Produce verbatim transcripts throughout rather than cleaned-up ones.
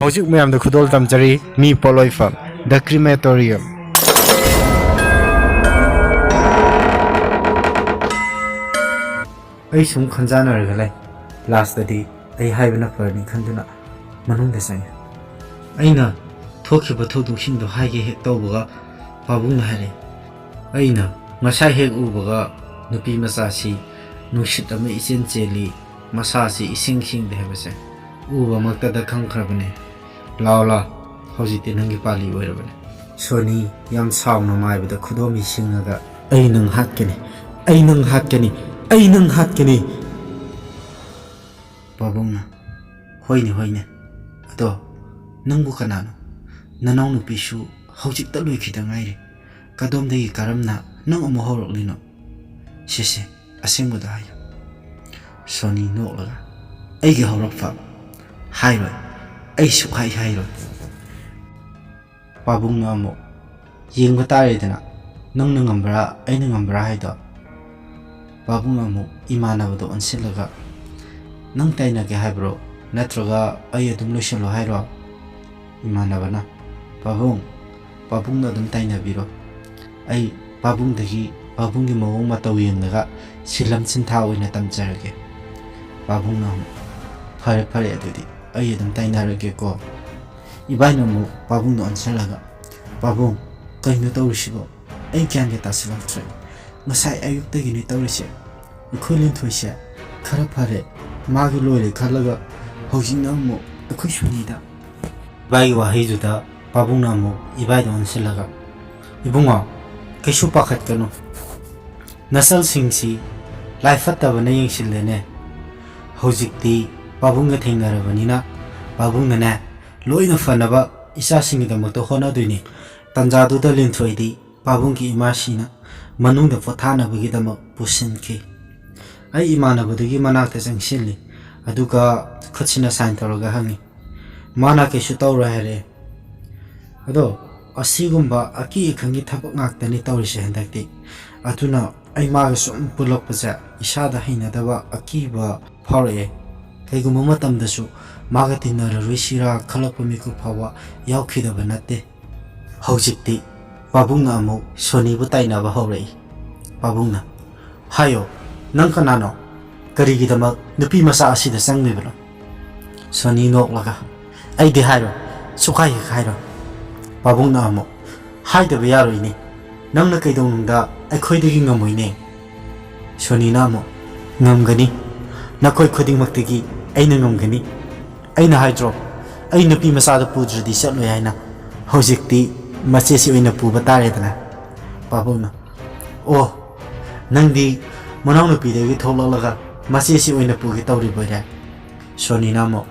ꯍꯧꯖꯤꯛ ꯃꯌꯥꯝꯗ ꯈꯨꯗꯣꯜ ꯇꯝꯖꯔꯤ, ꯃꯤ ꯄꯣꯠꯂꯣꯏꯐꯝ, The Crematorium꯫ ꯑꯩ ꯁꯨꯝ ꯈꯟꯖꯥꯟꯅꯔꯒ ꯂꯩ꯫ ꯂꯥꯁꯇꯗꯤ ꯑꯩ ꯍꯥꯏꯕꯅ ꯐꯔꯅꯤ ꯈꯟꯗꯨꯅ ꯃꯅꯨꯡꯗ ꯆꯪꯉꯤ꯫ ꯑꯩꯅ ꯊꯣꯛꯈꯤꯕ ꯊꯧꯗꯣꯛꯁꯤꯡꯗꯣ ꯍꯥꯏꯒꯦ ꯍꯦꯛ ꯇꯧꯕꯒ, ꯄꯥꯕꯨꯡꯅ ꯍꯥꯏꯔꯛꯏ, "ꯑꯩꯅ ꯉꯁꯥꯏ ꯍꯦꯛ ꯎꯕꯒ ꯅꯨꯄꯤ ꯃꯆꯥꯁꯤ ꯅꯨꯡꯁꯤꯠ ꯑꯃ ꯏꯆꯦꯟ ꯆꯦꯜꯂꯤ, ꯃꯁꯥꯁꯤ ꯏꯁꯤꯡ ꯁꯤꯡꯗꯦ ꯍꯥꯏꯕꯁꯦ ꯎꯕꯃꯛꯇꯗ ꯈꯪꯈ꯭ꯔꯕꯅꯦ꯫ ꯂꯥꯎ ꯂꯥꯎ, ꯍꯧꯖꯤꯛꯇꯤ ꯅꯪꯒꯤ ꯄꯥꯜꯂꯤ ꯑꯣꯏꯔꯕꯅꯦ꯫" ꯁꯣꯅꯤ ꯌꯥꯝ ꯁꯥꯎꯅ ꯃꯥꯏꯕꯗ ꯈꯨꯗꯣꯝꯕꯤ ꯁꯤꯡꯉꯒ, "ꯑꯩ ꯅꯪ ꯍꯥꯠꯀꯅꯤ, ꯑꯩ ꯅꯪ ꯍꯥꯠꯀꯅꯤ, ꯑꯩ ꯅꯪ ꯍꯥꯠꯀꯅꯤ!" ꯄꯥꯕꯨꯡꯅ, "ꯍꯣꯏꯅꯦ, ꯍꯣꯏꯅꯦ, ꯑꯗꯣ ꯅꯪꯕꯨ ꯀꯅꯥꯅꯣ? ꯅꯅꯥꯎꯅꯨꯄꯤꯁꯨ ꯍꯧꯖꯤꯛꯇ ꯂꯣꯏꯈꯤꯗ ꯉꯥꯏꯔꯤ꯫ ꯀꯗꯣꯝꯗꯒꯤ ꯀꯔꯝꯅ ꯅꯪ ꯑꯃꯨꯛ ꯍꯧꯔꯛꯂꯤꯅꯣ? ꯁꯦ, ꯁꯦ, ꯑꯁꯦꯡꯕꯗꯣ ꯍꯥꯏꯌꯨ꯫" ꯁꯣꯅꯤ ꯅꯣꯛꯂꯒ, "ꯑꯩꯒꯤ ꯍꯧꯔꯛꯐꯝ ꯍꯥꯏꯔꯣꯏ, ꯑꯩ ꯁꯨꯛꯍꯥꯏ ꯍꯥꯏꯔꯣꯏ꯫" ꯄꯥꯕꯨꯡꯅ ꯑꯃꯨꯛ, "ꯌꯦꯡꯕ ꯇꯥꯔꯦꯗꯅ, ꯅꯪꯅ ꯉꯝꯕ꯭ꯔꯥ, ꯑꯩꯅ ꯉꯝꯕ꯭ꯔꯥ ꯍꯥꯏꯗꯣ?" ꯄꯥꯕꯨꯡꯅ ꯑꯃꯨꯛ ꯏꯃꯥꯟꯅꯕꯗꯣ ꯑꯣꯟꯁꯤꯜꯂꯒ, "ꯅꯪ ꯇꯥꯏꯅꯒꯦ ꯍꯥꯏꯕ꯭ꯔꯣ, ꯅꯠꯇ꯭ꯔꯒ ꯑꯩ ꯑꯗꯨꯝ ꯂꯣꯏꯁꯤꯜꯂꯣ ꯍꯥꯏꯔꯣ?" ꯏꯃꯥꯟꯅꯕꯅ, "ꯄꯥꯕꯨꯡ, ꯄꯥꯕꯨꯡꯅ ꯑꯗꯨꯝ ꯇꯥꯏꯅꯕꯤꯔꯣ꯫ ꯑꯩ ꯄꯥꯕꯨꯡꯗꯒꯤ, ꯄꯥꯕꯨꯡꯒꯤ ꯃꯑꯣꯡ ꯃꯇꯧ ꯌꯦꯡꯂꯒ ꯁꯤꯜꯂꯝ ꯁꯤꯟꯊꯥ ꯑꯣꯏꯅ ꯇꯝꯖꯔꯒꯦ꯫" ꯄꯥꯕꯨꯡꯅ ꯑꯃꯨꯛ, "ꯐꯔꯦ, ꯐꯔꯦ, ꯑꯗꯨꯗꯤ ꯑꯩ ꯑꯗꯨꯝ ꯇꯥꯏꯅꯔꯒꯦꯀꯣ꯫" ꯏꯕꯥꯏꯅ ꯑꯃꯨꯛ ꯄꯥꯕꯨꯡꯗ ꯑꯣꯟꯁꯤꯜꯂꯒ, "ꯄꯥꯕꯨꯡ, ꯀꯩꯅꯣ ꯇꯧꯔꯤꯁꯤꯕꯣ? ꯑꯩ ꯒ꯭ꯌꯥꯟꯒ ꯇꯥꯁꯤꯜꯂꯛꯇ꯭ꯔꯦ꯫ ꯉꯁꯥꯏ ꯑꯌꯨꯛꯇꯒꯤꯅꯤ ꯇꯧꯔꯤꯁꯦ꯫ ꯑꯩꯈꯣꯏ ꯂꯤꯟꯊꯣꯏꯁꯦ ꯈꯔ ꯐꯔꯦ, ꯃꯥꯒꯤ ꯂꯣꯏꯔꯦ ꯈꯜꯂꯒ ꯍꯧꯖꯤꯛꯅ ꯑꯃꯨꯛ ꯑꯩꯈꯣꯏ ꯁꯨꯅꯤꯗ꯫" ꯏꯕꯥꯏꯒꯤ ꯋꯥꯍꯩꯗꯨꯗ ꯄꯥꯕꯨꯡꯅ ꯑꯃꯨꯛ ꯏꯕꯥꯏꯗ ꯑꯣꯟꯁꯤꯜꯂꯒ, "ꯏꯕꯨꯡꯉꯣ, ꯀꯩꯁꯨ ꯄꯥꯈꯠꯀꯅꯨ꯫ ꯅꯆꯜꯁꯤꯡꯁꯤ ꯂꯥꯏ ꯐꯠꯇꯕꯅ ꯌꯦꯡꯁꯤꯜꯂꯦꯅꯦ꯫ ꯍꯧꯖꯤꯛꯇꯤ ꯄꯥꯕꯨꯡꯒ ꯊꯦꯡꯅꯔꯕꯅꯤꯅ ꯄꯥꯕꯨꯡꯅꯅꯦ ꯂꯣꯏꯅ ꯐꯅꯕ ꯏꯆꯥꯁꯤꯡꯒꯤꯗꯃꯛꯇ ꯍꯣꯠꯅꯗꯣꯏꯅꯤ꯫" ꯇꯟꯖꯥꯗꯨꯗ ꯂꯤꯟꯊꯣꯏꯗꯤ ꯄꯥꯕꯨꯡꯒꯤ ꯏꯃꯥꯁꯤꯅ ꯃꯅꯨꯡꯗ ꯄꯣꯊꯥꯅꯕꯒꯤꯗꯃꯛ ꯄꯨꯁꯤꯟꯈꯤ꯫ ꯑꯩ ꯏꯃꯥꯟꯅꯕꯗꯨꯒꯤ ꯃꯅꯥꯛꯇ ꯆꯪꯁꯤꯜꯂꯤ, ꯑꯗꯨꯒ ꯈꯨꯠꯁꯤꯅ ꯁꯥꯏꯟ ꯇꯧꯔꯒ ꯍꯪꯉꯤ꯫ ꯃꯥꯅ ꯀꯩꯁꯨ ꯇꯧꯔꯣꯏ ꯍꯥꯏꯔꯛꯑꯦ꯫ ꯑꯗꯣ ꯑꯁꯤꯒꯨꯝꯕ ꯑꯀꯤ ꯑꯈꯪꯒꯤ ꯊꯕꯛ ꯉꯥꯛꯇꯅꯤ ꯇꯧꯔꯤꯁꯦ ꯍꯟꯗꯛꯇꯤ꯫ ꯑꯗꯨꯅ ꯑꯩ ꯃꯥꯒ ꯁꯨꯝ ꯄꯨꯜꯂꯛꯄꯁꯦ ꯏꯁꯥꯗ ꯍꯩꯅꯗꯕ, ꯑꯀꯤꯕ ꯐꯥꯎꯔꯛꯑꯦ꯫ ꯀꯩꯒꯨꯝꯕ ꯃꯇꯝꯗꯁꯨ ꯃꯥꯒ ꯇꯤꯟꯅꯔꯔꯣꯏꯁꯤꯔꯥ ꯈꯜꯂꯛꯄ ꯃꯤꯀꯨꯞ ꯐꯥꯎꯕ ꯌꯥꯎꯈꯤꯗꯕ ꯅꯠꯇꯦ꯫ ꯍꯧꯖꯤꯛꯇꯤ ꯄꯥꯕꯨꯡꯅ ꯑꯃꯨꯛ ꯁꯣꯅꯤꯕꯨ ꯇꯥꯏꯅꯕ ꯍꯧꯔꯛꯏ꯫ ꯄꯥꯕꯨꯡꯅ, "ꯍꯥꯏꯌꯣ, ꯅꯪ ꯀꯅꯥꯅꯣ? ꯀꯔꯤꯒꯤꯗꯃꯛ ꯅꯨꯄꯤ ꯃꯆꯥ ꯑꯁꯤꯗ ꯆꯪꯂꯤꯕꯅꯣ?" ꯁꯣꯅꯤ ꯅꯣꯛꯂꯒ, "ꯑꯩꯗꯤ ꯍꯥꯏꯔꯣꯏ, ꯁꯨꯛꯍꯥꯏ ꯍꯦꯛ ꯍꯥꯏꯔꯣꯏ꯫" ꯄꯥꯕꯨꯡꯅ ꯑꯃꯨꯛ, "ꯍꯥꯏꯗꯕ ꯌꯥꯔꯣꯏꯅꯦ, ꯅꯪꯅ ꯀꯩꯗꯧꯅꯨꯡꯗ ꯑꯩꯈꯣꯏꯗꯒꯤ ꯉꯝꯃꯣꯏꯅꯦ꯫" ꯁꯣꯅꯤꯅ ꯑꯃꯨꯛ, "ꯉꯝꯒꯅꯤ, ꯅꯈꯣꯏ ꯈꯨꯗꯤꯡꯃꯛꯇꯒꯤ ꯑꯩꯅ ꯉꯝꯒꯅꯤ꯫ ꯑꯩꯅ ꯍꯥꯏꯗ꯭ꯔꯣ, ꯑꯩ ꯅꯨꯄꯤ ꯃꯆꯥꯗ ꯄꯨꯗ꯭ꯔꯗꯤ ꯆꯠꯂꯣꯏ ꯍꯥꯏꯅ꯫ ꯍꯧꯖꯤꯛꯇꯤ ꯃꯆꯦꯁꯤ ꯑꯣꯏꯅ ꯄꯨꯕ ꯇꯥꯔꯦꯗꯅ꯫" ꯄꯥꯕꯨꯡꯅ, "ꯑꯣ, ꯅꯪꯗꯤ ꯃꯅꯥꯎꯅꯨꯄꯤꯗꯒꯤ ꯊꯣꯛꯂꯛꯂꯒ ꯃꯆꯦꯁꯤ ꯑꯣꯏꯅ ꯄꯨꯒꯦ ꯇꯧꯔꯤꯕꯣꯏꯔꯦ?" ꯁꯣꯅꯤꯅ ꯑꯃꯨꯛ,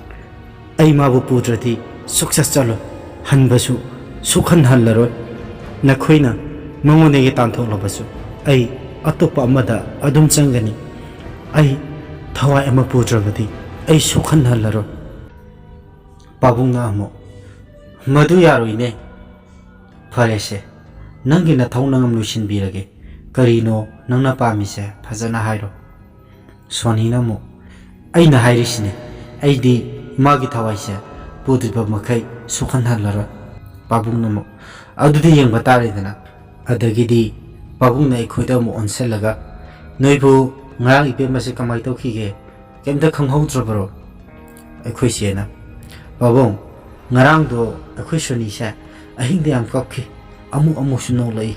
"ꯑꯩ ꯃꯥꯕꯨ ꯄꯨꯗ꯭ꯔꯗꯤ ꯁꯨꯛꯆꯠ ꯆꯠꯂꯣꯏ, ꯍꯟꯕꯁꯨ ꯁꯨꯛꯍꯟ ꯍꯜꯂꯔꯣꯏ꯫ ꯅꯈꯣꯏꯅ ꯃꯉꯣꯟꯗꯒꯤ ꯇꯥꯟꯊꯣꯛꯂꯕꯁꯨ ꯑꯩ ꯑꯇꯣꯞꯄ ꯑꯃꯗ ꯑꯗꯨꯝ ꯆꯪꯒꯅꯤ꯫ ꯑꯩ ꯊꯋꯥꯏ ꯑꯃ ꯄꯨꯗ꯭ꯔꯕꯗꯤ ꯑꯩ ꯁꯨꯛꯍꯟ ꯍꯜꯂꯔꯣꯏ꯫" ꯄꯥꯕꯨꯡꯅ ꯑꯃꯨꯛ, "ꯃꯗꯨ ꯌꯥꯔꯣꯏꯅꯦ꯫ ꯐꯔꯦꯁꯦ, ꯅꯪꯒꯤ ꯅꯊꯧ ꯅꯉꯝ ꯂꯣꯏꯁꯤꯟꯕꯤꯔꯒꯦ꯫ ꯀꯔꯤꯅꯣ ꯅꯪꯅ ꯄꯥꯝꯃꯤꯁꯦ ꯐꯖꯅ ꯍꯥꯏꯔꯣ꯫" ꯁꯣꯅꯤꯅ ꯑꯃꯨꯛ, "ꯑꯩꯅ ꯍꯥꯏꯔꯤꯁꯤꯅꯦ, ꯑꯩꯗꯤ ꯃꯥꯒꯤ ꯊꯋꯥꯏꯁꯦ ꯄꯨꯗ꯭ꯔꯤꯕ ꯃꯈꯩ ꯁꯨꯛꯍꯟꯍꯜꯂꯔꯣꯏ꯫" ꯄꯥꯕꯨꯡꯅ ꯑꯃꯨꯛ, "ꯑꯗꯨꯗꯤ ꯌꯦꯡꯕ ꯇꯥꯔꯦꯗꯅ꯫" ꯑꯗꯒꯤꯗꯤ ꯄꯥꯕꯨꯡꯅ ꯑꯩꯈꯣꯏꯗ ꯑꯃꯨꯛ ꯑꯣꯟꯁꯤꯜꯂꯒ, "ꯅꯣꯏꯕꯨ ꯉꯔꯥꯡ ꯏꯕꯦꯝꯃꯁꯦ ꯀꯃꯥꯏ ꯇꯧꯈꯤꯒꯦ? ꯀꯩꯝꯇ ꯈꯪꯍꯧꯗ꯭ꯔꯕꯔꯣ?" ꯑꯩꯈꯣꯏ ꯆꯦꯅ, "ꯄꯥꯕꯨꯡ, ꯉꯔꯥꯡꯗꯣ ꯑꯩꯈꯣꯏ ꯁꯣꯅꯤꯁꯦ ꯑꯍꯤꯡꯗ ꯌꯥꯝ ꯀꯞꯈꯤ, ꯑꯃꯨꯛ ꯑꯃꯨꯛꯁꯨ ꯅꯣꯛꯂꯛꯏ꯫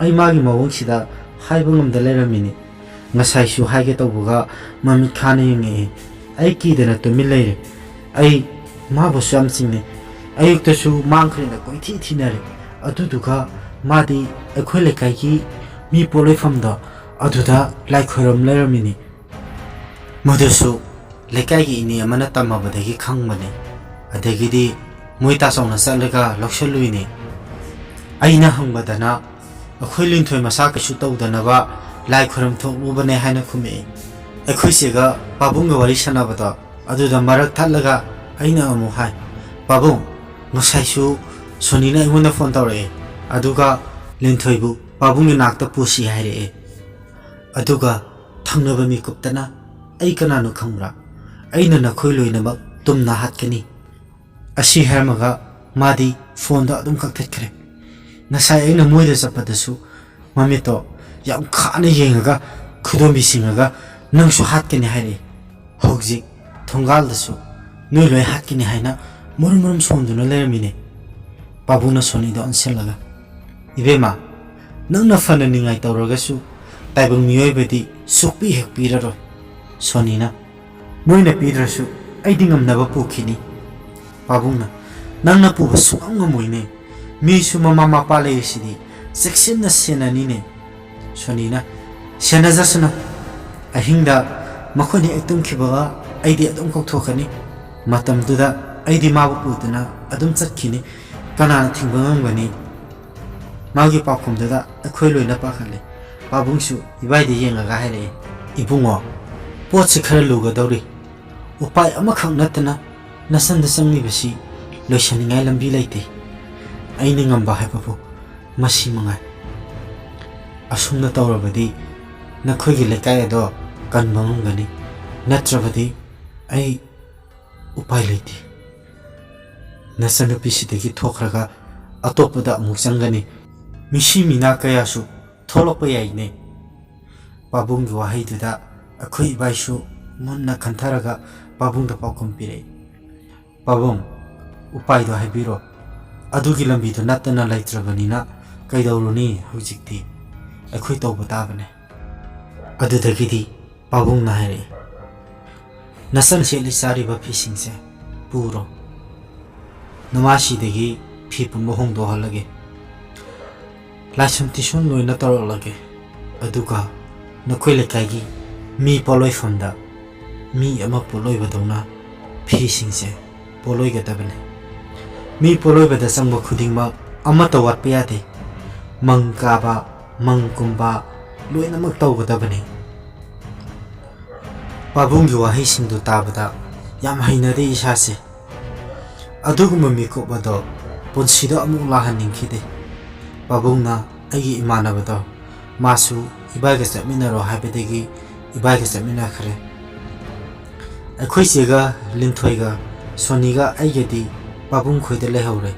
ꯑꯩ ꯃꯥꯒꯤ ꯃꯑꯣꯡꯁꯤꯗ ꯍꯥꯏꯕ ꯉꯝꯗ ꯂꯩꯔꯝꯃꯤꯅꯤ꯫ ꯉꯁꯥꯏꯁꯨ ꯍꯥꯏꯒꯦ ꯇꯧꯕꯒ ꯃꯃꯤꯠ ꯈꯥꯅ ꯌꯦꯡꯉꯛꯏ꯫ ꯑꯩ ꯀꯤꯗꯅ ꯇꯨꯃꯤꯟ ꯂꯩꯔꯦ꯫ ꯑꯩ ꯃꯥꯕꯨꯁꯨ ꯌꯥꯝ ꯆꯤꯡꯅꯩ꯫ ꯑꯌꯨꯛꯇꯁꯨ ꯃꯥꯡꯈ꯭ꯔꯦꯅ ꯀꯣꯏꯊꯤ ꯊꯤꯅꯔꯦ꯫ ꯑꯗꯨꯗꯨꯒ ꯃꯥꯗꯤ ꯑꯩꯈꯣꯏ ꯂꯩꯀꯥꯏꯒꯤ ꯃꯤ ꯄꯣꯠꯂꯣꯏꯐꯝꯗꯣ ꯑꯗꯨꯗ ꯂꯥꯏ ꯈꯣꯏꯔꯝ ꯂꯩꯔꯝꯃꯤꯅꯤ꯫ ꯃꯗꯨꯁꯨ ꯂꯩꯀꯥꯏꯒꯤ ꯏꯅꯦ ꯑꯃꯅ ꯇꯝꯃꯕꯗꯒꯤ ꯈꯪꯕꯅꯤ꯫ ꯑꯗꯒꯤꯗꯤ ꯃꯣꯏ ꯇꯥꯆꯧꯅ ꯆꯠꯂꯒ ꯂꯧꯁꯜꯂꯨꯏꯅꯤ꯫ ꯑꯩꯅ ꯍꯪꯕꯗꯅ ꯑꯩꯈꯣꯏ ꯂꯤꯟꯊꯣꯏ ꯃꯁꯥ ꯀꯩꯁꯨ ꯇꯧꯗꯅꯕ ꯂꯥꯏ ꯈꯣꯏꯔꯝ ꯊꯣꯛꯂꯨꯕꯅꯦ ꯍꯥꯏꯅ ꯈꯨꯝꯃꯛꯏ꯫" ꯑꯩꯈꯣꯏ ꯆꯦꯒ ꯄꯥꯕꯨꯡꯒ ꯋꯥꯔꯤ ꯁꯥꯟꯅꯕꯗꯣ ꯑꯗꯨꯗ ꯃꯔꯛ ꯊꯠꯂꯒ ꯑꯩꯅ ꯑꯃꯨꯛ ꯍꯥꯏ, "ꯄꯥꯕꯨꯡ, ꯉꯁꯥꯏꯁꯨ ꯁꯣꯅꯤꯅ ꯑꯩꯉꯣꯟꯗ ꯐꯣꯟ ꯇꯧꯔꯛꯑꯦ, ꯑꯗꯨꯒ ꯂꯤꯟꯊꯣꯏꯕꯨ ꯄꯥꯕꯨꯡꯒꯤ ꯅꯥꯛꯇ ꯄꯨꯁꯤ ꯍꯥꯏꯔꯛꯑꯦ꯫ ꯑꯗꯨꯒ ꯊꯪꯅꯕ ꯃꯤꯀꯨꯞꯇꯅ, 'ꯑꯩ ꯀꯅꯥꯅꯣ ꯈꯪꯕ꯭ꯔꯥ? ꯑꯩꯅ ꯅꯈꯣꯏ ꯂꯣꯏꯅꯃꯛ ꯇꯨꯝꯅ ꯍꯥꯠꯀꯅꯤ꯫ ꯑꯁꯤ ꯍꯥꯏꯔꯝꯃꯒ ꯃꯥꯗꯤ ꯐꯣꯟꯗꯣ ꯑꯗꯨꯝ ꯀꯛꯊꯠꯈ꯭ꯔꯦ꯫ ꯉꯁꯥꯏ ꯑꯩꯅ ꯃꯣꯏꯗ ꯆꯠꯄꯗꯁꯨ ꯃꯃꯤꯠꯇꯣ ꯌꯥꯝ ꯈꯥꯅ ꯌꯦꯡꯉꯒ ꯈꯨꯗꯣꯝꯕꯤ ꯁꯤꯡꯉꯒ "ꯅꯪꯁꯨ ꯍꯥꯠꯀꯅꯤ" ꯍꯥꯏꯔꯛꯏ꯫ ꯍꯧꯖꯤꯛ ꯊꯣꯡꯒꯥꯜꯗꯁꯨ "ꯅꯣꯏ ꯂꯣꯏ ꯍꯥꯠꯀꯅꯤ" ꯍꯥꯏꯅ ꯃꯔꯨꯝ ꯃꯔꯨꯝ ꯁꯣꯟꯗꯨꯅ ꯂꯩꯔꯝꯃꯤꯅꯦ꯫ ꯄꯥꯕꯨꯡꯅ ꯁꯣꯅꯤꯗ ꯑꯣꯟꯁꯤꯜꯂꯒ, "ꯏꯕꯦꯝꯃ, ꯅꯪꯅ ꯐꯅ ꯅꯤꯡꯉꯥꯏ ꯇꯧꯔꯒꯁꯨ ꯇꯥꯏꯕꯪ ꯃꯤꯑꯣꯏꯕꯗꯤ ꯁꯨꯛꯄꯤ ꯍꯦꯛ ꯄꯤꯔꯔꯣꯏ꯫" ꯁꯣꯅꯤꯅ, "ꯃꯣꯏꯅ ꯄꯤꯗ꯭ꯔꯁꯨ ꯑꯩꯗꯤ ꯉꯝꯅꯕ ꯄꯨꯈꯤꯅꯤ꯫" ꯄꯥꯕꯨꯡꯅ, "ꯅꯪꯅ ꯄꯨꯕ ꯁꯨꯡꯉꯝ ꯉꯝꯃꯣꯏꯅꯦ꯫ ꯃꯤꯁꯨ ꯃꯃꯥ ꯃꯄꯥ ꯂꯩꯔꯤꯁꯤꯗꯤ ꯆꯦꯛꯁꯤꯟꯅ ꯁꯦꯟꯅꯅꯤꯅꯦ꯫" ꯁꯣꯅꯤꯅ, "ꯁꯦꯟꯅꯖꯁꯅꯨ꯫ ꯑꯍꯤꯡꯗ ꯃꯈꯣꯏꯅ ꯍꯦꯛ ꯇꯨꯝꯈꯤꯕꯒ ꯑꯩꯗꯤ ꯑꯗꯨꯝ ꯀꯥꯎꯊꯣꯛꯀꯅꯤ꯫ ꯃꯇꯝꯗꯨꯗ ꯑꯩꯗꯤ ꯃꯥꯕꯨ ꯄꯨꯗꯨꯅ ꯑꯗꯨꯝ ꯆꯠꯈꯤꯅꯤ꯫ ꯀꯅꯥꯅ ꯊꯤꯡꯕ ꯉꯝꯒꯅꯤ?" ꯃꯥꯒꯤ ꯄꯥꯎꯈꯨꯝꯗꯨꯗ ꯑꯩꯈꯣꯏ ꯂꯣꯏꯅ ꯄꯥꯈꯠꯂꯦ꯫ ꯄꯥꯕꯨꯡꯁꯨ ꯏꯕꯥꯏꯗ ꯌꯦꯡꯉꯒ ꯍꯥꯏꯔꯛꯑꯦ, "ꯏꯕꯨꯡꯉꯣ, ꯄꯣꯠꯁꯤ ꯈꯔ ꯂꯨꯒꯗꯧꯔꯤ꯫ ꯎꯄꯥꯏ ꯑꯃꯈꯛ ꯅꯠꯇꯅ ꯅꯁꯟꯗ ꯆꯪꯂꯤꯕꯁꯤ ꯂꯣꯏꯁꯟꯅꯤꯡꯉꯥꯏ ꯂꯝꯕꯤ ꯂꯩꯇꯦ꯫ ꯑꯩꯅ ꯉꯝꯕ ꯍꯥꯏꯕꯕꯨ ꯃꯁꯤ ꯃꯉꯥꯏ꯫ ꯑꯁꯨꯝꯅ ꯇꯧꯔꯕꯗꯤ ꯅꯈꯣꯏꯒꯤ ꯂꯩꯀꯥꯏ ꯑꯗꯣ ꯀꯟꯕ ꯉꯝꯒꯅꯤ꯫ ꯅꯠꯇ꯭ꯔꯕꯗꯤ ꯑꯩ ꯎꯄꯥꯏ ꯂꯩꯇꯦ꯫ ꯅꯆꯟꯅꯨꯄꯤꯁꯤꯗꯒꯤ ꯊꯣꯛꯈ꯭ꯔꯒ ꯑꯇꯣꯞꯄꯗ ꯑꯃꯨꯛ ꯆꯪꯒꯅꯤ꯫ ꯃꯤꯁꯤ ꯃꯤꯅꯥ ꯀꯌꯥꯁꯨ ꯊꯣꯛꯂꯛꯄ ꯌꯥꯏꯅꯦ꯫" ꯄꯥꯕꯨꯡꯒꯤ ꯋꯥꯍꯩꯗꯨꯗ ꯑꯩꯈꯣꯏ ꯏꯕꯥꯏꯁꯨ ꯃꯨꯟꯅ ꯈꯟꯊꯔꯒ ꯄꯥꯕꯨꯡꯗ ꯄꯥꯎꯈꯨꯝ ꯄꯤꯔꯛꯏ꯫ "ꯄꯥꯕꯨꯡ, ꯎꯄꯥꯏꯗꯣ ꯍꯥꯏꯕꯤꯔꯣ꯫ ꯑꯗꯨꯒꯤ ꯂꯝꯕꯤꯗꯣ ꯅꯠꯇꯅ ꯂꯩꯇ꯭ꯔꯕꯅꯤꯅ ꯀꯩꯗꯧꯔꯨꯅꯤ? ꯍꯧꯖꯤꯛꯇꯤ ꯑꯩꯈꯣꯏ ꯇꯧꯕ ꯇꯥꯕꯅꯦ꯫" ꯑꯗꯨꯗꯒꯤꯗꯤ ꯄꯥꯕꯨꯡꯅ ꯍꯥꯏꯔꯛꯏ, "ꯅꯆꯟ ꯁꯦꯠꯂꯤ ꯆꯥꯔꯤꯕ ꯐꯤꯁꯤꯡꯁꯦ ꯄꯨꯔꯣ꯫ ꯅꯃꯥꯁꯤꯗꯒꯤ ꯐꯤ ꯄꯨꯝꯕ ꯍꯣꯡꯗꯣꯛꯍꯜꯂꯒꯦ꯫ ꯂꯥꯏꯁꯣꯟ ꯇꯤꯁꯣꯟ ꯂꯣꯏꯅ ꯇꯧꯔꯛꯂꯒꯦ꯫ ꯑꯗꯨꯒ ꯅꯈꯣꯏ ꯂꯩꯀꯥꯏꯒꯤ ꯃꯤ ꯄꯣꯠꯂꯣꯏꯐꯝꯗ ꯃꯤ ꯑꯃ ꯄꯣꯠꯂꯣꯏꯕꯗꯧꯅ ꯐꯤꯁꯤꯡꯁꯦ ꯄꯣꯠꯂꯣꯏꯒꯗꯕꯅꯤ꯫ ꯃꯤ ꯄꯣꯠꯂꯣꯏꯕꯗ ꯆꯪꯕ ꯈꯨꯗꯤꯡꯃꯛ ꯑꯃꯠꯇ ꯋꯥꯠꯄ ꯌꯥꯗꯦ꯫ ꯃꯪ ꯀꯥꯕ, ꯃꯪ ꯀꯨꯝꯕ ꯂꯣꯏꯅꯃꯛ ꯇꯧꯒꯗꯕꯅꯤ꯫" ꯄꯥꯕꯨꯡꯒꯤ ꯋꯥꯍꯩꯁꯤꯡꯗꯨ ꯇꯥꯕꯗ ꯌꯥꯝ ꯍꯩꯅꯗꯦ ꯏꯁꯥꯁꯦ꯫ ꯑꯗꯨꯒꯨꯝꯕ ꯃꯤꯀꯨꯞ ꯑꯗꯣ ꯄꯨꯟꯁꯤꯗ ꯑꯃꯨꯛ ꯂꯥꯛꯍꯟꯅꯤꯡꯈꯤꯗꯦ꯫ ꯄꯥꯕꯨꯡꯅ ꯑꯩꯒꯤ ꯏꯃꯥꯟꯅꯕꯗꯣ, ꯃꯥꯁꯨ ꯏꯕꯥꯏꯒ ꯆꯠꯃꯤꯟꯅꯔꯣ ꯍꯥꯏꯕꯗꯒꯤ ꯏꯕꯥꯏꯒ ꯆꯠꯃꯤꯟꯅꯈ꯭ꯔꯦ꯫ ꯑꯩꯈꯣꯏ ꯆꯦꯒ ꯂꯤꯟꯊꯣꯏꯒ ꯁꯣꯅꯤꯒ ꯑꯩꯒꯗꯤ ꯄꯥꯕꯨꯡ ꯈꯣꯏꯗ ꯂꯩꯍꯧꯔꯦ꯫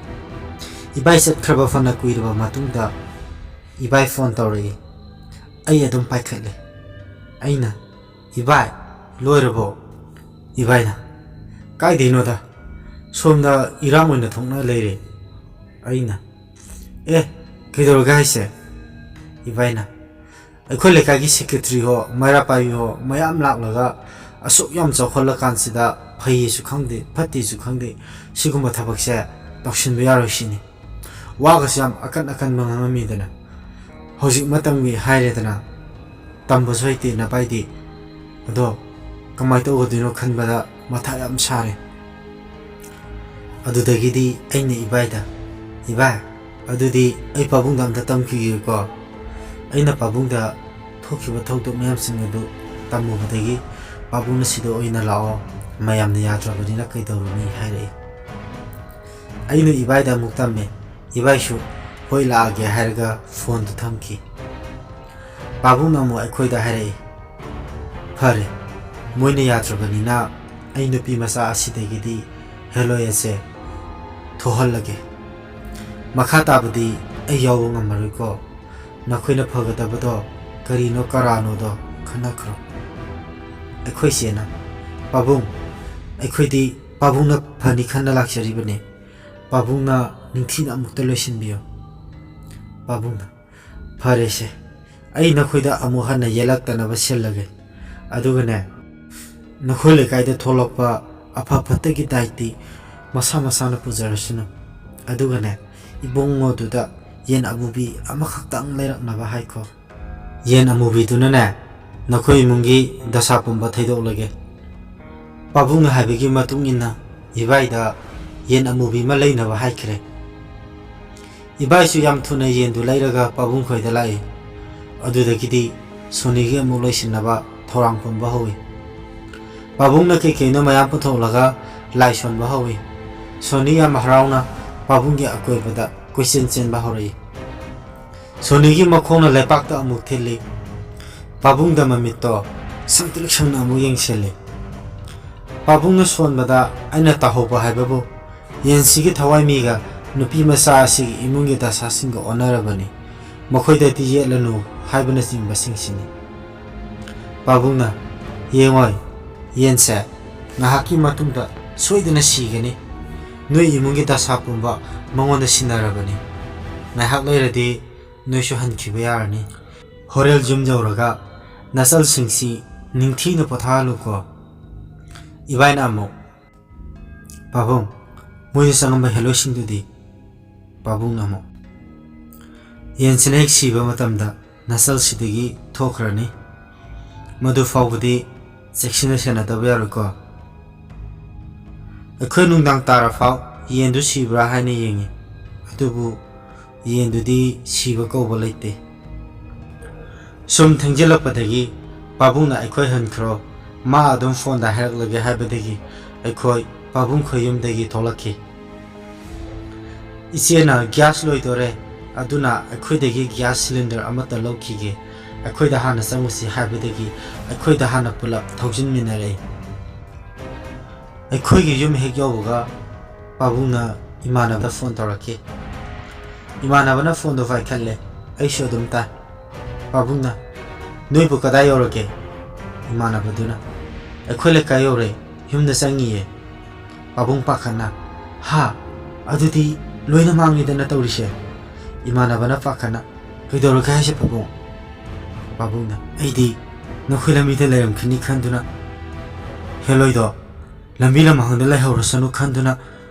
ꯏꯕꯥꯏ ꯆꯠꯈ꯭ꯔꯕ ꯐꯅ ꯀꯨꯏꯔꯕ ꯃꯇꯨꯡꯗ ꯏꯕꯥꯏ ꯐꯣꯟ ꯇꯧꯔꯛꯏ꯫ ꯑꯩ ꯑꯗꯨꯝ ꯄꯥꯏꯈꯠꯂꯦ꯫ ꯑꯩꯅ, "ꯏꯕꯥꯏ, ꯂꯣꯏꯔꯕꯣ?" ꯏꯕꯥꯏꯅ, "ꯀꯥꯏꯗꯩꯅꯣꯗ, ꯁꯣꯝꯗ ꯏꯔꯥꯡ ꯑꯣꯏꯅ ꯊꯣꯛꯅ ꯂꯩꯔꯦ꯫" ꯑꯩꯅ, "ꯑꯦ, ꯀꯩꯗꯧꯔꯒꯦ ꯍꯥꯏꯁꯦ?" ꯏꯕꯥꯏꯅ, "ꯑꯩꯈꯣꯏ ꯂꯩꯀꯥꯏꯒꯤ ꯁꯦꯀ꯭ꯔꯦꯇꯔꯤ ꯍꯣ, ꯃꯩꯔꯥ ꯄꯥꯏꯕꯤ ꯍꯣ ꯃꯌꯥꯝ ꯂꯥꯛꯂꯒ ꯑꯁꯨꯛ ꯌꯥꯝ ꯆꯥꯎꯈꯠꯂꯀꯥꯟꯁꯤꯗ ꯐꯩꯌꯦꯁꯨ ꯈꯪꯗꯦ, ꯐꯠꯇꯦꯁꯨ ꯈꯪꯗꯦ, ꯁꯤꯒꯨꯝꯕ ꯊꯕꯛꯁꯦ ꯇꯧꯁꯤꯟꯕ ꯌꯥꯔꯣꯏ ꯁꯤꯅꯤ꯫ ꯋꯥꯒꯁꯨ ꯌꯥꯝ ꯑꯀꯟ ꯑꯀꯟꯕ ꯉꯥꯡꯉꯝꯃꯤꯗꯅ꯫ ꯍꯧꯖꯤꯛ ꯃꯇꯝꯒꯤ ꯍꯥꯏꯔꯦꯗꯅ, ꯇꯝꯕꯁꯨ ꯍꯩꯇꯦ ꯅꯄꯥꯏꯗꯤ꯫ ꯑꯗꯣ ꯀꯃꯥꯏꯅ ꯇꯧꯒꯗꯣꯏꯅꯣ ꯈꯟꯕꯗ ꯃꯊꯥ ꯌꯥꯝ ꯁꯥꯔꯦ꯫" ꯑꯗꯨꯗꯒꯤꯗꯤ ꯑꯩꯅ ꯏꯕꯥꯏꯗ, "ꯏꯕꯥꯏ, ꯑꯗꯨꯗꯤ ꯑꯩ ꯄꯥꯕꯨꯡꯗ ꯑꯝꯇ ꯇꯝꯈꯤꯒꯦꯀꯣ꯫ ꯑꯩꯅ ꯄꯥꯕꯨꯡꯗ ꯊꯣꯛꯈꯤꯕ ꯊꯧꯗꯣꯛ ꯃꯌꯥꯝꯁꯤꯡ ꯑꯗꯨ ꯇꯝꯃꯨꯕꯗꯒꯤ ꯄꯥꯕꯨꯡꯅ ꯁꯤꯗ ꯑꯣꯏꯅ ꯂꯥꯛꯑꯣ, ꯃꯌꯥꯝꯅ ꯌꯥꯗ꯭ꯔꯕꯅꯤꯅ ꯀꯩꯗꯧꯔꯨꯅꯤ?" ꯍꯥꯏꯔꯛꯏ꯫ ꯑꯩꯅ ꯏꯕꯥꯏꯗ ꯑꯃꯨꯛ ꯇꯝꯃꯦ꯫ ꯏꯕꯥꯏꯁꯨ "ꯍꯣꯏ, ꯂꯥꯛꯑꯒꯦ" ꯍꯥꯏꯔꯒ ꯐꯣꯟꯗꯨ ꯊꯝꯈꯤ꯫ ꯄꯥꯕꯨꯡꯅ ꯑꯃꯨꯛ ꯑꯩꯈꯣꯏꯗ ꯍꯥꯏꯔꯛꯏ, "ꯐꯔꯦ, ꯃꯣꯏꯅ ꯌꯥꯗ꯭ꯔꯕꯅꯤꯅ ꯑꯩ ꯅꯨꯄꯤ ꯃꯆꯥ ꯑꯁꯤꯗꯒꯤꯗꯤ ꯍꯦꯂꯣꯏ ꯑꯁꯦ ꯊꯣꯛꯍꯜꯂꯒꯦ꯫ ꯃꯈꯥ ꯇꯥꯕꯗꯤ ꯑꯩ ꯌꯥꯎꯕ ꯉꯝꯃꯔꯣꯏꯀꯣ꯫ ꯅꯈꯣꯏꯅ ꯐꯒꯗꯕꯗꯣ ꯀꯔꯤꯅꯣ ꯀꯔꯥꯅꯣꯗꯣ ꯈꯟꯅꯈ꯭ꯔꯣ꯫" ꯑꯩꯈꯣꯏ ꯆꯦꯅ, "ꯄꯥꯕꯨꯡ, ꯑꯩꯈꯣꯏꯗꯤ ꯄꯥꯕꯨꯡꯅ ꯐꯅꯤ ꯈꯟꯅ ꯂꯥꯛꯆꯔꯤꯕꯅꯤ꯫ ꯄꯥꯕꯨꯡꯅ ꯅꯤꯡꯊꯤꯅ ꯑꯃꯨꯛꯇ ꯂꯣꯏꯁꯤꯟꯕꯤꯌꯨ꯫" ꯄꯥꯕꯨꯡꯅ, "ꯐꯔꯦꯁꯦ, ꯑꯩ ꯅꯈꯣꯏꯗ ꯑꯃꯨꯛ ꯍꯟꯅ ꯌꯦꯜꯂꯛꯇꯅꯕ ꯁꯤꯜꯂꯒꯦ꯫ ꯑꯗꯨꯒꯅꯦ, ꯅꯈꯣꯏ ꯂꯩꯀꯥꯏꯗ ꯊꯣꯛꯂꯛꯄ ꯑꯐ ꯐꯠꯇꯒꯤ ꯗꯥꯏꯇꯤ ꯃꯁꯥ ꯃꯁꯥꯅ ꯄꯨꯖꯔꯁꯅꯨ꯫ ꯑꯗꯨꯒꯅꯦ, ꯏꯕꯨꯡꯉꯣꯗꯨꯗ ꯌꯦꯟ ꯑꯃꯨꯕꯤ ꯑꯃꯈꯛꯇꯪ ꯂꯩꯔꯛꯅꯕ ꯍꯥꯏꯈꯣ꯫ ꯌꯦꯟ ꯑꯃꯨꯕꯤꯗꯨꯅꯅꯦ, ꯅꯈꯣꯏ ꯏꯃꯨꯡꯒꯤ ꯗꯁꯥ ꯄꯨꯝꯕ ꯊꯩꯗꯣꯛꯂꯒꯦ꯫" ꯄꯥꯕꯨꯡꯅ ꯍꯥꯏꯕꯒꯤ ꯃꯇꯨꯡ ꯏꯟꯅ ꯏꯕꯥꯏꯗ ꯌꯦꯟ ꯑꯃꯨꯕꯤ ꯑꯃ ꯂꯩꯅꯕ ꯍꯥꯏꯈ꯭ꯔꯦ꯫ ꯏꯕꯥꯏꯁꯨ ꯌꯥꯝ ꯊꯨꯅ ꯌꯦꯟꯗꯨ ꯂꯩꯔꯒ ꯄꯥꯕꯨꯡ ꯈꯣꯏꯗ ꯂꯥꯛꯏ꯫ ꯑꯗꯨꯗꯒꯤꯗꯤ ꯁꯣꯅꯤꯒꯤ ꯑꯃꯨꯛ ꯂꯣꯏꯁꯤꯟꯅꯕ ꯊꯧꯔꯥꯡ ꯄꯨꯟꯕ ꯍꯧꯏ꯫ ꯄꯥꯕꯨꯡꯅ ꯀꯩꯀꯩꯅꯣ ꯃꯌꯥꯝ ꯄꯨꯊꯣꯛꯂꯒ ꯂꯥꯏ ꯁꯣꯟꯕ ꯍꯧꯏ꯫ ꯁꯣꯅꯤ ꯌꯥꯝ ꯍꯔꯥꯎꯅ ꯄꯥꯕꯨꯡꯒꯤ ꯑꯀꯣꯏꯕꯗ ꯀꯣꯏꯆꯦꯟ ꯆꯦꯟꯕ ꯍꯧꯔꯛꯏ꯫ ꯁꯣꯅꯤꯒꯤ ꯃꯈꯣꯡꯅ ꯂꯩꯄꯥꯛꯇ ꯑꯃꯨꯛ ꯊꯤꯜꯂꯤ꯫ ꯄꯥꯕꯨꯡꯗ ꯃꯃꯤꯠꯇꯣ ꯁꯪꯇ꯭ꯔꯤꯛ ꯁꯪꯅ ꯑꯃꯨꯛ ꯌꯦꯡꯁꯤꯜꯂꯤ꯫ ꯄꯥꯕꯨꯡꯅ ꯁꯣꯟꯕꯗ ꯑꯩꯅ ꯇꯥꯍꯧꯕ ꯍꯥꯏꯕꯕꯨ, "ꯌꯦꯟꯁꯤꯒꯤ ꯊꯋꯥꯏꯃꯤꯒ ꯅꯨꯄꯤ ꯃꯆꯥ ꯑꯁꯤꯒꯤ ꯏꯃꯨꯡꯒꯤ ꯗꯁꯥꯁꯤꯡꯒ ꯑꯣꯟꯅꯔꯕꯅꯤ, ꯃꯈꯣꯏꯗꯗꯤ ꯌꯦꯠꯂꯅꯨ" ꯍꯥꯏꯕꯅꯆꯤꯡꯕꯁꯤꯡꯁꯤꯅꯤ꯫ ꯄꯥꯕꯨꯡꯅ, "ꯌꯦꯡꯉꯣꯏ, ꯌꯦꯟꯁꯦ ꯉꯥꯏꯍꯥꯛꯀꯤ ꯃꯇꯨꯡꯗ ꯁꯣꯏꯗꯅ ꯁꯤꯒꯅꯤ꯫ ꯅꯣꯏ ꯏꯃꯨꯡꯒꯤ ꯗꯁꯥ ꯄꯨꯝꯕ ꯃꯉꯣꯟꯗ ꯁꯤꯟꯅꯔꯕꯅꯤ꯫ ꯉꯥꯏꯍꯥꯛ ꯂꯩꯔꯗꯤ ꯅꯣꯏꯁꯨ ꯍꯟꯈꯤꯕ ꯌꯥꯔꯅꯤ꯫ ꯍꯣꯔꯦꯜ ꯌꯨꯝ ꯌꯧꯔꯒ ꯅꯆꯜꯁꯤꯡꯁꯤ ꯅꯤꯡꯊꯤꯅ ꯄꯣꯊꯥꯍꯜꯂꯨꯀꯣ꯫" ꯏꯕꯥꯏꯅ ꯑꯃꯨꯛ, "ꯄꯥꯕꯨꯡ, ꯃꯣꯏꯗ ꯆꯪꯉꯝꯕ ꯍꯦꯂꯣꯏꯁꯤꯡꯗꯨꯗꯤ?" ꯄꯥꯕꯨꯡꯅ ꯑꯃꯨꯛ, "ꯌꯦꯟꯁꯤꯅ ꯍꯦꯛ ꯁꯤꯕ ꯃꯇꯝꯗ ꯅꯆꯜꯁꯤꯗꯒꯤ ꯊꯣꯛꯈ꯭ꯔꯅꯤ꯫ ꯃꯗꯨ ꯐꯥꯎꯕꯗꯤ ꯆꯦꯛꯁꯤꯟꯅ ꯁꯦꯟꯅꯗꯕ ꯌꯥꯔꯣꯏꯀꯣ꯫ ꯑꯩꯈꯣꯏ ꯅꯨꯡꯗꯥꯡ ꯇꯥꯔꯐꯥꯎ ꯌꯦꯟꯗꯨ ꯁꯤꯕ꯭ꯔꯥ ꯍꯥꯏꯅ ꯌꯦꯡꯉꯤ, ꯑꯗꯨꯕꯨ ꯌꯦꯟꯗꯨꯗꯤ ꯁꯤꯕ ꯀꯧꯕ ꯂꯩꯇꯦ꯫" ꯁꯨꯝ ꯊꯦꯡꯖꯤꯜꯂꯛꯄꯗꯒꯤ ꯄꯥꯕꯨꯡꯅ "ꯑꯩꯈꯣꯏ ꯍꯟꯈ꯭ꯔꯣ, ꯃꯥ ꯑꯗꯨꯝ ꯐꯣꯟꯗ ꯍꯥꯏꯔꯛꯂꯒꯦ" ꯍꯥꯏꯕꯗꯒꯤ ꯑꯩꯈꯣꯏ ꯄꯥꯕꯨꯡ ꯈꯣꯏ ꯌꯨꯝꯗꯒꯤ ꯊꯣꯛꯂꯛꯈꯤ꯫ "ꯏꯆꯦꯅ ꯒ꯭ꯌꯥꯁ ꯂꯣꯏꯗꯣꯔꯦ, ꯑꯗꯨꯅ ꯑꯩꯈꯣꯏꯗꯒꯤ ꯒ꯭ꯌꯥꯁ ꯁꯤꯂꯤꯟꯗꯔ ꯑꯃꯠꯇ ꯂꯧꯈꯤꯒꯦ, ꯑꯩꯈꯣꯏꯗ ꯍꯥꯟꯅ ꯆꯪꯉꯨꯁꯤ" ꯍꯥꯏꯕꯗꯒꯤ ꯑꯩꯈꯣꯏꯗ ꯍꯥꯟꯅ ꯄꯨꯂꯞ ꯊꯧꯖꯤꯟꯃꯤꯟꯅꯔꯛꯏ꯫ ꯑꯩꯈꯣꯏꯒꯤ ꯌꯨꯝ ꯍꯦꯛ ꯌꯧꯕꯒ ꯄꯥꯕꯨꯡꯅ ꯏꯃꯥꯟꯅꯕꯗ ꯐꯣꯟ ꯇꯧꯔꯛꯈꯤ꯫ ꯏꯃꯥꯟꯅꯕꯅ ꯐꯣꯟꯗꯣ ꯄꯥꯏꯈꯠꯂꯦ, ꯑꯩꯁꯨ ꯑꯗꯨꯝ ꯇꯥꯏ꯫ ꯄꯥꯕꯨꯡꯅ, "ꯅꯣꯏꯕꯨ ꯀꯗꯥꯏ ꯌꯧꯔꯒꯦ?" ꯏꯃꯥꯟꯅꯕꯗꯨꯅ, "ꯑꯩꯈꯣꯏ ꯂꯩꯀꯥꯏ ꯌꯧꯔꯦ, ꯌꯨꯝꯗ ꯆꯪꯉꯤꯌꯦ꯫" ꯄꯥꯕꯨꯡ ꯄꯥꯈꯠꯅ, "ꯍꯥ? ꯑꯗꯨꯗꯤ ꯂꯣꯏꯅ ꯃꯥꯡꯉꯤꯗꯅ ꯇꯧꯔꯤꯁꯦ?" ꯏꯃꯥꯟꯅꯕꯅ ꯄꯥꯈꯠꯅ, "ꯀꯩꯗꯧꯔꯒꯦ ꯍꯥꯏꯁꯦ ꯄꯥꯕꯨꯡ?" ꯄꯥꯕꯨꯡꯅ, "ꯑꯩꯗꯤ ꯅꯈꯣꯏ ꯂꯝꯕꯤꯗ ꯂꯩꯔꯝꯈꯤꯅꯤ ꯈꯟꯗꯨꯅ, ꯍꯦꯂꯣꯏꯗꯣ ꯂꯝꯕꯤ ꯂꯝꯍꯥꯡꯗ ꯂꯩꯍꯧꯔꯁꯅꯨ ꯈꯟꯗꯨꯅ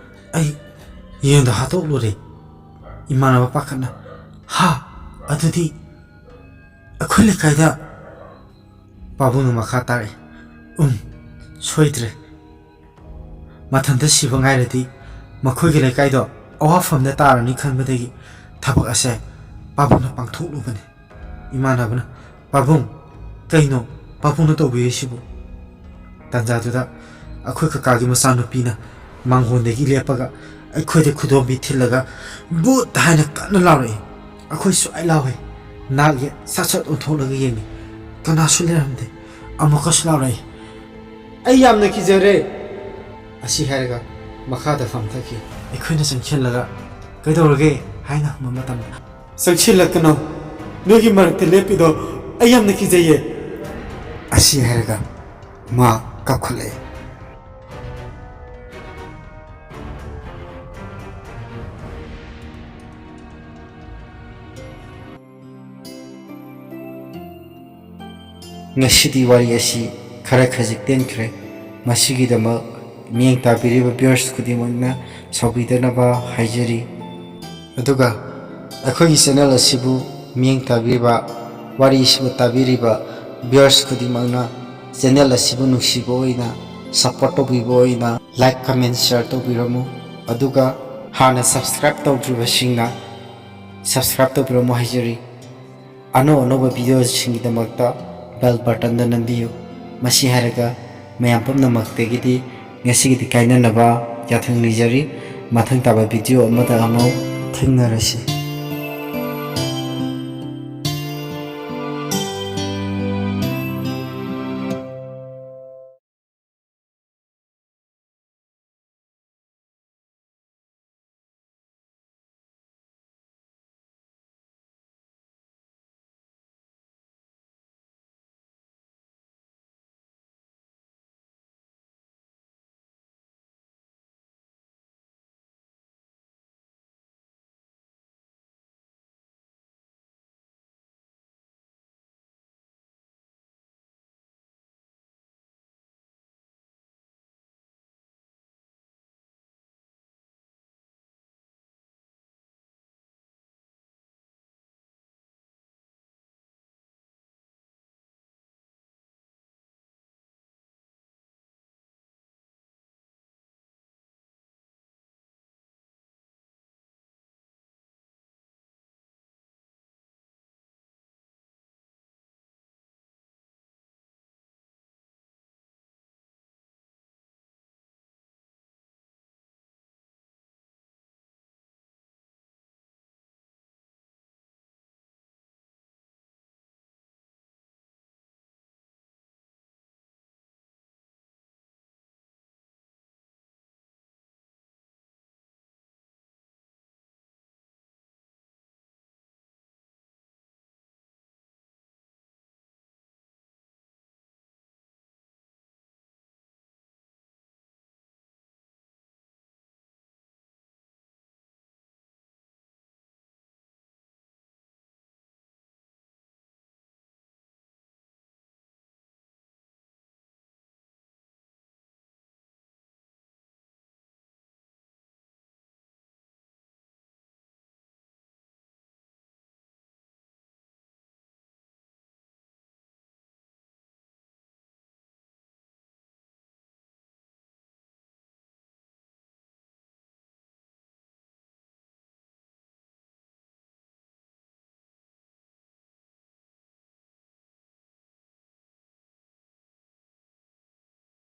ꯑꯩ ꯌꯦꯟꯗꯣ ꯍꯥꯠꯇꯣꯛꯂꯨꯔꯦ꯫" ꯏꯃꯥꯟꯅꯕ ꯄꯥꯈꯠꯅ, "ꯍꯥ? ꯑꯗꯨꯗꯤ ꯑꯩꯈꯣꯏ ꯂꯩꯀꯥꯏꯗ?" ꯄꯥꯕꯨꯡꯅ ꯃꯈꯥ ꯇꯥꯔꯛꯏ, "ꯎꯝ, ꯁꯣꯏꯗ꯭ꯔꯦ꯫ ꯃꯊꯟꯇ ꯁꯤꯕ ꯉꯥꯏꯔꯗꯤ ꯃꯈꯣꯏꯒꯤ ꯂꯩꯀꯥꯏꯗꯣ ꯑꯋꯥꯐꯝꯗ ꯇꯥꯔꯅꯤ ꯈꯟꯕꯗꯒꯤ ꯊꯕꯛ ꯑꯁꯦ ꯄꯥꯕꯨꯡꯅ ꯄꯥꯡꯊꯣꯛꯂꯨꯕꯅꯤ꯫" ꯏꯃꯥꯟꯅꯕꯅ, "ꯄꯥꯕꯨꯡ, ꯀꯩꯅꯣ ꯄꯥꯕꯨꯡꯅ ꯇꯧꯕꯤꯔꯤꯁꯤꯕꯨ?" ꯇꯥꯟꯖꯥꯗꯨꯗ ꯑꯩꯈꯣꯏ ꯀꯀꯥꯒꯤ ꯃꯆꯥꯅꯨꯄꯤꯅ ꯃꯥꯡꯒꯣꯟꯗꯒꯤ ꯂꯦꯞꯄꯒ ꯑꯩꯈꯣꯏꯗ ꯈꯨꯗꯣꯝꯕꯤ ꯊꯤꯜꯂꯒ "ꯚꯨꯠ" ꯍꯥꯏꯅ ꯀꯟꯅ ꯂꯥꯎꯔꯛꯏ꯫ ꯑꯩꯈꯣꯏ ꯁ꯭ꯋꯥꯏ ꯂꯥꯎꯋꯦ꯫ ꯅꯥꯛ ꯌꯦꯠ ꯁꯠ ꯁꯠ ꯑꯣꯟꯊꯣꯛꯂꯒ ꯌꯦꯡꯉꯤ꯫ ꯀꯅꯥꯁꯨ ꯂꯩꯔꯝꯗꯦ꯫ ꯑꯃꯨꯛꯀꯁꯨ ꯂꯥꯎꯔꯛꯏ꯫ "ꯑꯩ ꯌꯥꯝꯅ ꯀꯤꯖꯔꯦ!" ꯑꯁꯤ ꯍꯥꯏꯔꯒ ꯃꯈꯥꯗ ꯐꯝꯊꯈꯤ꯫ ꯑꯩꯈꯣꯏꯅ ꯆꯪꯁꯤꯜꯂꯒ, "ꯀꯩꯗꯧꯔꯒꯦ?" ꯍꯥꯏꯅ ꯍꯪꯕ ꯃꯇꯝꯗ, "ꯆꯪꯁꯤꯜꯂꯛꯀꯅꯨ, ꯅꯣꯏꯒꯤ ꯃꯔꯛꯇ ꯂꯦꯞꯄꯤꯗꯣ ꯑꯩ ꯌꯥꯝꯅ ꯀꯤꯖꯩꯌꯦ!" ꯑꯁꯤ ꯍꯥꯏꯔꯒ ꯃꯥ ꯀꯞꯈꯠꯂꯛꯑꯦ꯫ ꯉꯁꯤꯗꯤ ꯋꯥꯔꯤ ꯑꯁꯤ ꯈꯔ ꯈꯖꯤꯛ ꯇꯦꯟꯈ꯭ꯔꯦ꯫ ꯃꯁꯤꯒꯤꯗꯃꯛ ꯃꯤꯠꯌꯦꯡ ꯇꯥꯕꯤꯔꯤꯕ viewers ꯈꯨꯗꯤꯡꯃꯛꯅ ꯁꯥꯎꯕꯤꯗꯅꯕ ꯍꯥꯏꯖꯔꯤ꯫ ꯑꯗꯨꯒ ꯑꯩꯈꯣꯏꯒꯤ channel ꯑꯁꯤꯕꯨ ꯃꯤꯠꯌꯦꯡ ꯇꯥꯕꯤꯔꯤꯕ, ꯋꯥꯔꯤ ꯑꯁꯤꯕꯨ ꯇꯥꯕꯤꯔꯤꯕ viewers ꯈꯨꯗꯤꯡꯃꯛꯅ channel ꯑꯁꯤꯕꯨ ꯅꯨꯡꯁꯤꯕ ꯑꯣꯏꯅ, support ꯇꯧꯕꯤꯕ ꯑꯣꯏꯅ like, comment, share ꯇꯧꯕꯤꯔꯝꯃꯨ꯫ ꯑꯗꯨꯒ ꯍꯥꯟꯅ subscribe ꯇꯧꯗ꯭ꯔꯤꯕꯁꯤꯡꯅ subscribe ꯇꯧꯕꯤꯔꯝꯃꯨ ꯍꯥꯏꯖꯔꯤ꯫ ꯑꯅꯧ ꯑꯅꯧꯕ videoꯁꯤꯡꯒꯤꯗꯃꯛꯇ bell buttonꯗ ꯅꯝꯕꯤꯌꯨ꯫ ꯃꯁꯤ ꯍꯥꯏꯔꯒ ꯃꯌꯥꯝ ꯄꯨꯝꯅꯃꯛꯇꯒꯤꯗꯤ ꯉꯁꯤꯒꯤꯗꯤ ꯀꯥꯏꯅꯅꯕ ꯌꯥꯊꯪ ꯅꯤꯖꯔꯤ꯫ ꯃꯊꯪ ꯇꯥꯕ video ꯑꯃꯗ ꯑꯃꯨꯛ ꯊꯦꯡꯅꯔꯁꯤ꯫